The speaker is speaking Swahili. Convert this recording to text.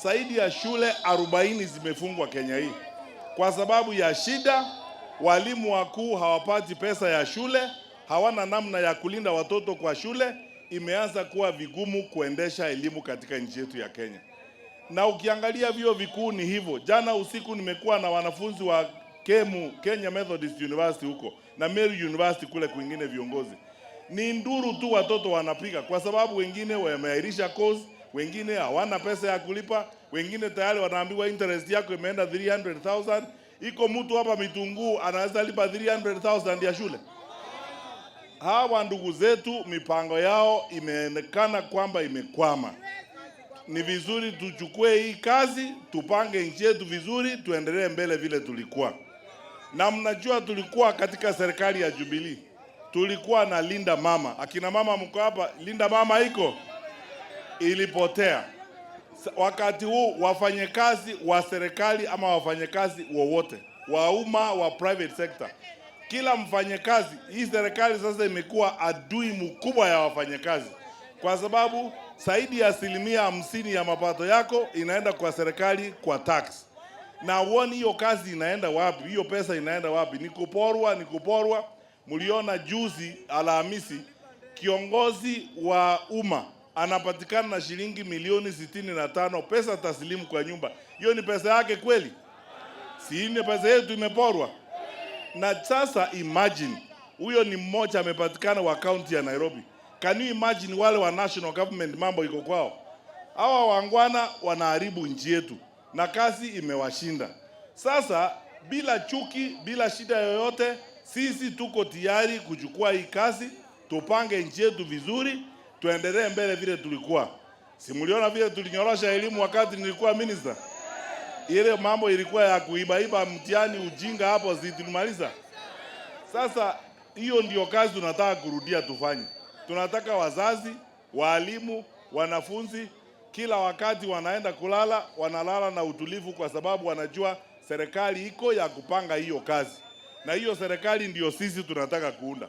Zaidi ya shule 40 zimefungwa Kenya hii kwa sababu ya shida. Walimu wakuu hawapati pesa ya shule, hawana namna ya kulinda watoto kwa shule. Imeanza kuwa vigumu kuendesha elimu katika nchi yetu ya Kenya. Na ukiangalia vyuo vikuu ni hivyo. Jana usiku nimekuwa na wanafunzi wa KEMU, Kenya Methodist University huko na Meru University kule kwingine, viongozi ni nduru tu watoto wanapiga, kwa sababu wengine wameahirisha course, wengine hawana pesa ya kulipa, wengine tayari wanaambiwa interest yako imeenda 300,000. Iko mtu hapa Mitunguu anaweza lipa 300,000 ya shule? Hawa ndugu zetu mipango yao imeonekana kwamba imekwama. Ni vizuri tuchukue hii kazi, tupange nchi yetu vizuri, tuendelee mbele vile tulikuwa. Na mnajua tulikuwa katika serikali ya Jubilee, tulikuwa na Linda Mama. Akina mama mko hapa, Linda Mama iko ilipotea. Wakati huu wafanyakazi wa serikali ama wafanyakazi wowote wa umma, wa private sector, kila mfanyakazi, hii serikali sasa imekuwa adui mkubwa ya wafanyakazi, kwa sababu zaidi ya 50% ya mapato yako inaenda kwa serikali kwa tax, na uoni hiyo kazi inaenda wapi? Hiyo pesa inaenda wapi? Ni kuporwa, ni kuporwa. Mliona juzi Alhamisi, kiongozi wa umma anapatikana na shilingi milioni 65 pesa taslimu kwa nyumba. Hiyo ni pesa yake kweli? Si ni pesa yetu imeporwa? Na sasa imagine huyo ni mmoja amepatikana wa kaunti ya Nairobi. Can you imagine wale wa national government mambo iko kwao? Hawa waungwana wanaharibu nchi yetu na kazi imewashinda. Sasa bila chuki, bila shida yoyote, sisi tuko tayari kuchukua hii kazi, tupange nchi yetu vizuri, tuendelee mbele vile tulikuwa. Si mliona vile tulinyorosha elimu wakati nilikuwa minister? Ile mambo ilikuwa ya kuibaiba mtihani, ujinga hapo, si tulimaliza? Sasa hiyo ndio kazi tunataka kurudia tufanye. Tunataka wazazi, walimu, wanafunzi kila wakati wanaenda kulala, wanalala na utulivu, kwa sababu wanajua serikali iko ya kupanga hiyo kazi, na hiyo serikali ndio sisi tunataka kuunda.